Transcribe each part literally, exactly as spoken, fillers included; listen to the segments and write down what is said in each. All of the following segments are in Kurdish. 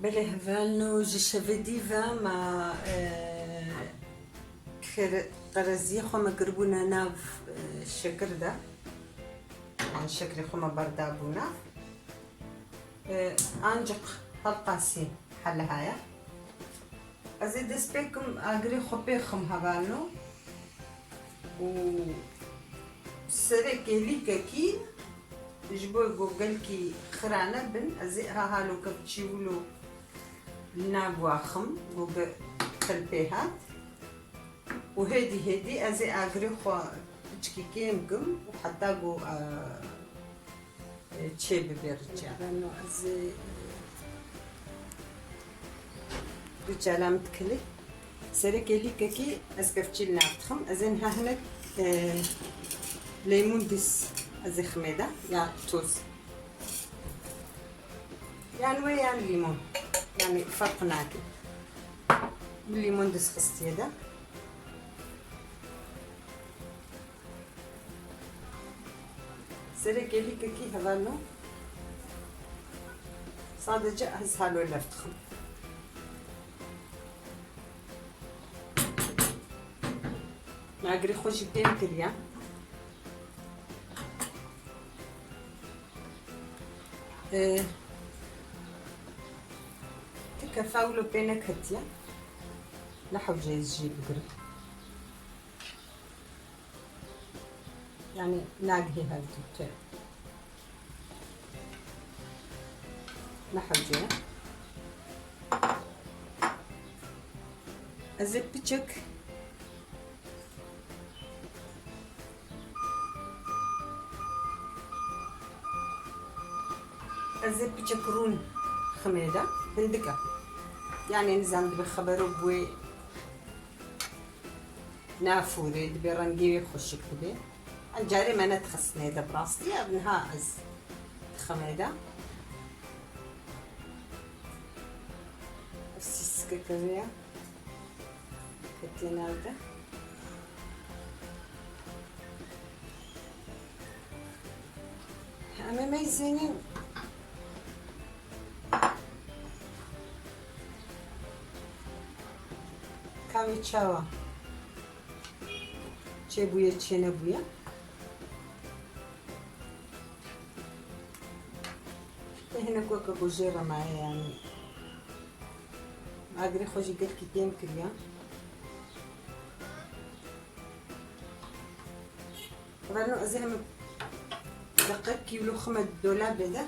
Belê hevalno, ji şevê dî ve me, e, kir-, qereziyê xwe me kiribûne nav, e, şekir de. Yan şekrê xwe me berdabû nav. E, ancik helqasî heliha ye. Ez ê dest pê kim agirê xwe pê xim hevalno. Û serê kêlîkekî ji bo ku gelkî xira nebin, ez ê ha halo kevçî wilo li nav wa xim, ku bi qil pê hat. Û hêdî hêdî ez ê agirê xwe piçkî kêm kim û heta ku, e, e, çê bibe rica. Beno ez ê, e, rica lam dikilî. Serê kêlîkekî ez kevçî li nav dixim. Ez ê niha hinek, e, leymun dîs ez ê ximê de ya toz. Yan wê yan lîmon. Yanî ferq nake. Min lîmon dîs xistiye de. Serê kêlîkekî hevalno. Sadece ez halo lef dixim. Nagirê xwe jî kêm kiriye. Ee, ti kefa wilo pê neketiye. Ne hewce ez jê bigirim. Yanî nagihê hevdû te. Ne hewce ye. Ez ê piçek, ez ê piçek rûn ximê de, hindika. Yanî nizam dibe xebero bûyê nafûrê, dibê rengê wê xweşik dibe. Em carê me nedixistinê de bi rastî, ev niha ez diximê de. Ev sîskeke vê ye. Ketiye nav de. Em ê meyzênî kavê çawa çêbûye, çênebûye. Te hinek weke ku jê re maye, yanî agirê xwe jî gelkî kêm kiriye. Hevalno ez ê heme deqekî wilo xime dolabê de.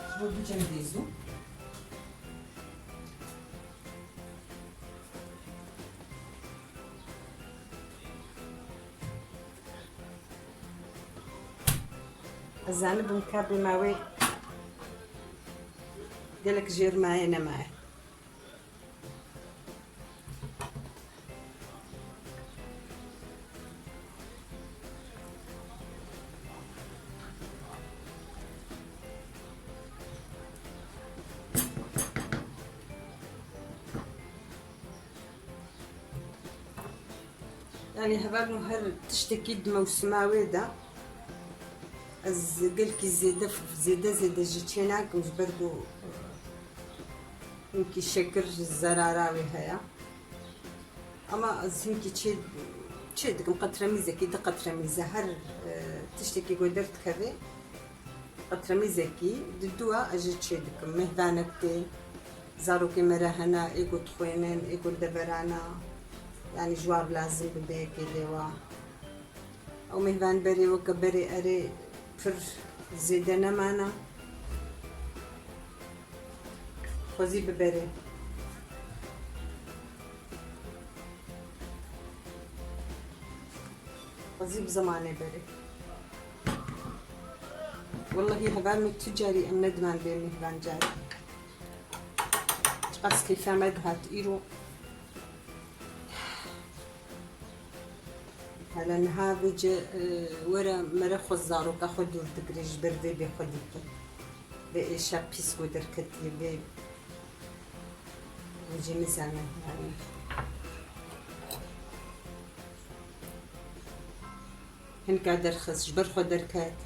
Ji bo bicem dêzû. Ez zanibim ka bê mawê gelek jêr maye nemaye. Yanî hevalno her tiştekî di mewsima wê de ez gelkî zêde, zêde, zêde jî çê nakim, ji ber ku hinkî şekir zerara wê heye. Ama ez hinkî çê, çê dikim, qetremîzekî, di qetremîze her, e, tiştekî ku derdikeve, qetremîzekî, di dua ez jî çê dikim. Mêhvanek tê, zarokê me re hene, ê ku dixwênin, ê ku li deverana, yanî ji wan lazim bibe yekê lê wa. Ew mêhvan berê weke berê erê pir zêde nemana. Xwezî biberê. Xwezî bi zimanê berê. Wellehî heval min tu carî em nediman bê mêhvan carî. Çiqas keyfa me dihat îro. Hele niha vêce, e, were mere xwe zaroka xwe dûr digire ji ber vê bêxwedî ku vê êşa pîs ku derketiye vê, vêce nizane yanî. Hinka derxist, ji ber xwe derket.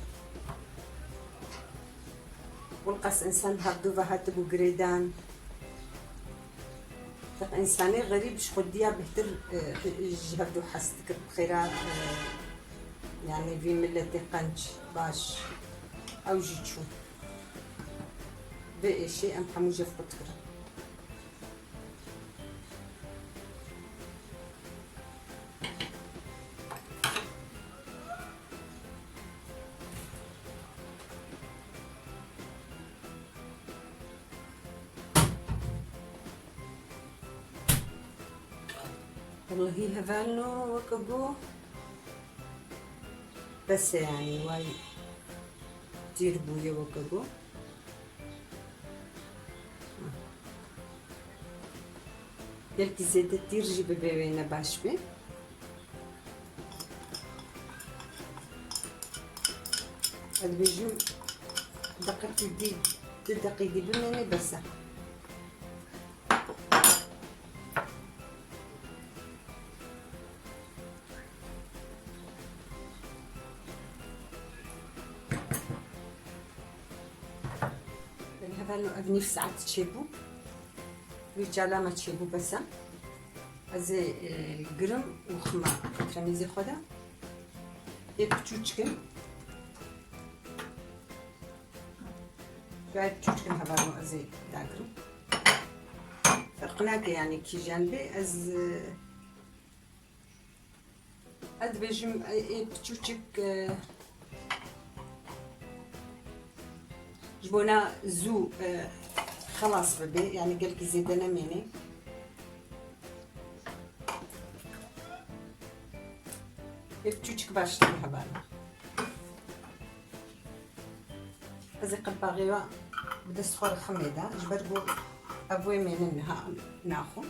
Wil qas însan hevdu ve hatibû girêdan. Teq însanê xerîb ji xwediya bêhtir, e, ji hevdu hez dikir. Bi xêra, e, yanî vî miletê qenc baş ew jî çû. Vê êşê em hemû ji xwe dikirin. Wellehî hevalno weke got bes e, yanî way tîr bûye weke got. Gelkî zêde tîr jî bibe wê ne baş be. Ez dibêjim deqekî dî, du deqî dî bimêne bes e. Belê hevalno ev nîv saet çêbû. Rîçala me çêbû bes e. Ez ê, e, girim û xima qetremîzê xwe de. Ê piçûçik in. Gayet piçûçik in hevalno ez ê dagirim. Ferq nake yanî kîjan bê ez, e, Ez dibêjim, ê, ê piçûçik, e, ji bona zû, e, xelas bibe, yanî gelkî zêde nemêne. Ê piçûçik baştir e hevalno. Ez ê qelpaxê we bi dest xwe re ximê de, ji ber ku ev wê mênin niha naxwim.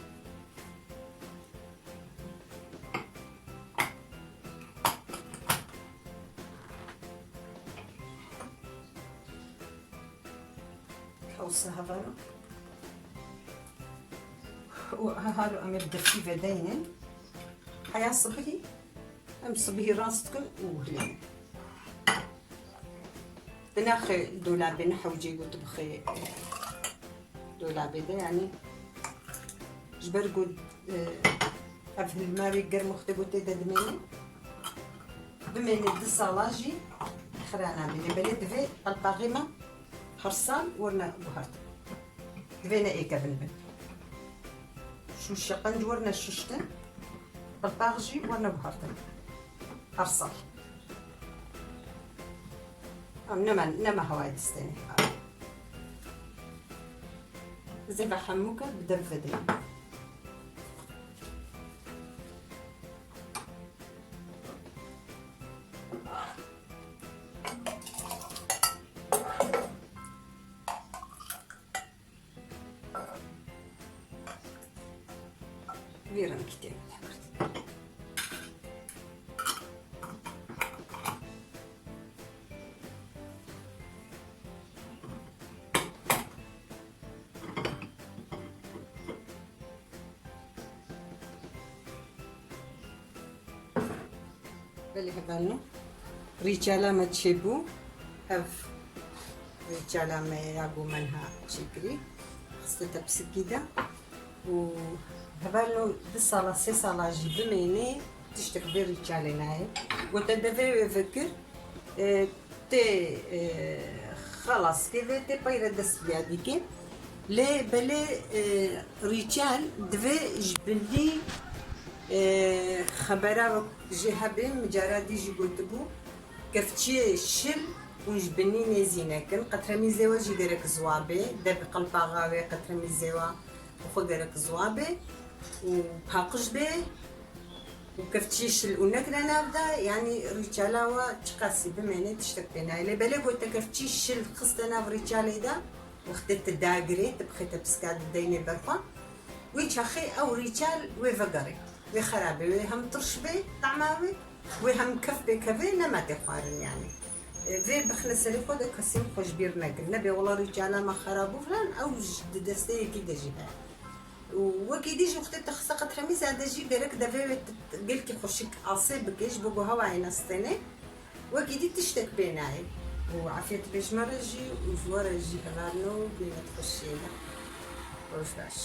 Hewsa hevalno. Û halo em ê bi defî vedeynin. Heya sibihî, em sibihî rast dikin û hilênin. Di naxê dolabê ne hewcê got bixê, e, dolabê de, yanî ji ber got, e, ev hilmarê germ wextê got tê de dimêne, bimêne du sala jî xira nabêne. Belê divê qelpaxê me her sal werine guhertin. Divê ne êkevin bin. Şûşe qenc werine şiştin, qelpax jî werine guhertin. Her sal. Em nema, nema hewayê distêne. Ez ê ve hemû ke bi dev vedeyim. Vî rengî tê. Belê hevalno. Rîçala me çêbû. Ev rîçala me ya ku me niha çêkirî. Xiste tepsikî de. Û hevalno du sala, sê sala jî bimênê, tiştek vê rîçalê nayê. Gote devê wê vekir, e, tê, e, xelas ke vê tê peyre dest biya dîkê. Lê belê, e, rîçal divê ji binî, e, xebera wek jê hebê, min cara dî jî gotibû, kevçiyê şil hûn ji binî nêzî nekin. Qetremîzê we jî gerek ziwa bê, dev qelpaxa wê qetremîzê we bi xwe gerek ziwa bê û paqij bê. Û kevçî şil û nekine nav de, yanî rîçala we çiqasî bimêne tiştek pê nayê. Lê belê ku te kevçî şil xiste nav rîçalê de, wextê tu dagirê, tu bixê tepsika dideynê ber xwe, wî çaxê ew rîçal wê vegerê. Wê xerab bê, wê hem tirş bê, tama wê, wê hem kef pê kevê, nema tê xwarin yanî. E, vê bixine serê xwe de kesên xwe ji bîr nekin. Nebê wela rîçala me xerab bû filan, ew ji di destê yekî de jî heye. Û wekî dî jî wextê te xiste qetremîza de jî gerek devê wê t-, gelkî xweşik asê bike, ji bo ku hewayê nestêne. Wekî dî tiştek pê nayê. û afiyet pêşme re jî û ji we re jî hevalno bêne xweşiyê me. Roj baş.